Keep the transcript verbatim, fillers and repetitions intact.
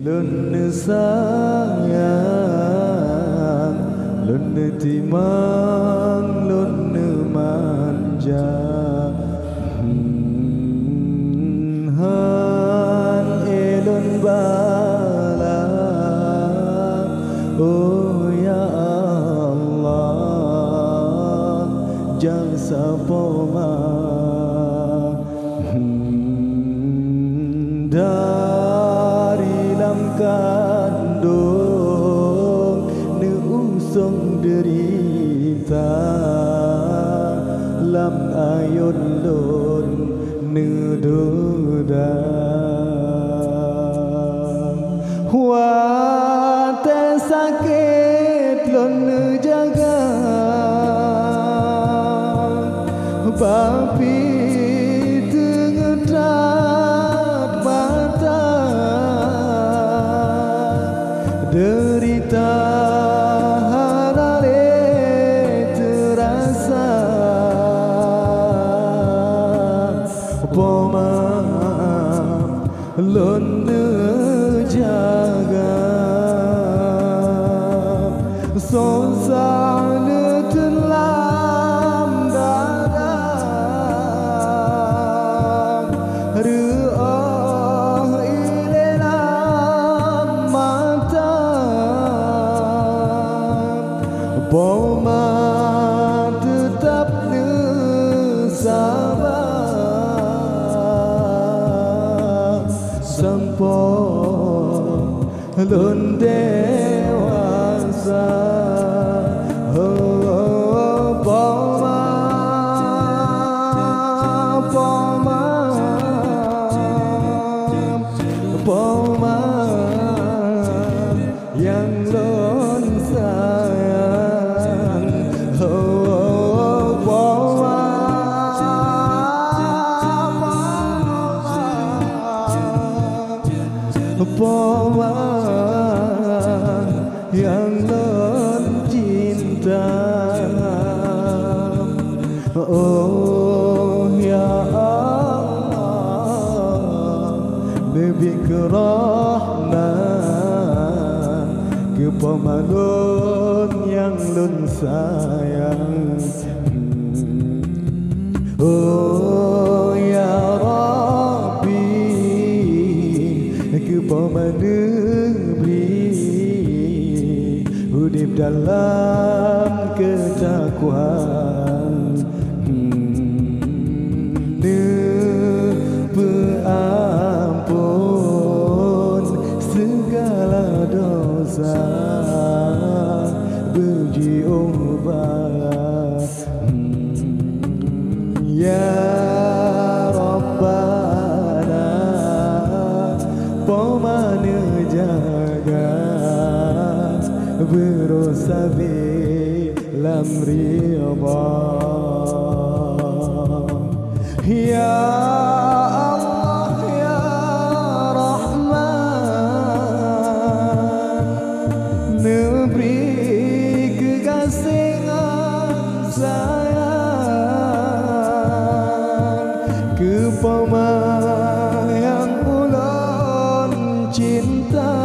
Lôn neusayang, lôn neutimang, lôn neumanja. Hmm, han éh lôn balah, oh ya Allah, jak sapoe ma. Hmm, dari lam kandông neuusông deurita, lam ayôn lôn neududa. Watée sakét lôn neujaga, bapi teungeutrat mata, deurita hana lé teurasa. Poma lôn neujaga, soe sa neuteun lam dada, reuôh ilée lam mata. Poma teutab neusaba sampoe lôn dewasa. Oh, Poma, Poma, Poma nyang lôn sayang, oh, Poma, Poma nyang lôn cinta. Oh ya Allah, neubi keurahmat keu Poma lôn nyang lôn sayang. Oh ya Rabbi, keu Poma neubri udeb dalam keutakwa. Hmm, neupeuampon sigala dosa, beujiôh ba. Hmm, ya Rabbana, Poma neujaga, beurôh sabe lam ridha. Ya Allah, ya Rahman, neubri keugaséh ngon sayang keu Poma nyang ulôn cinta.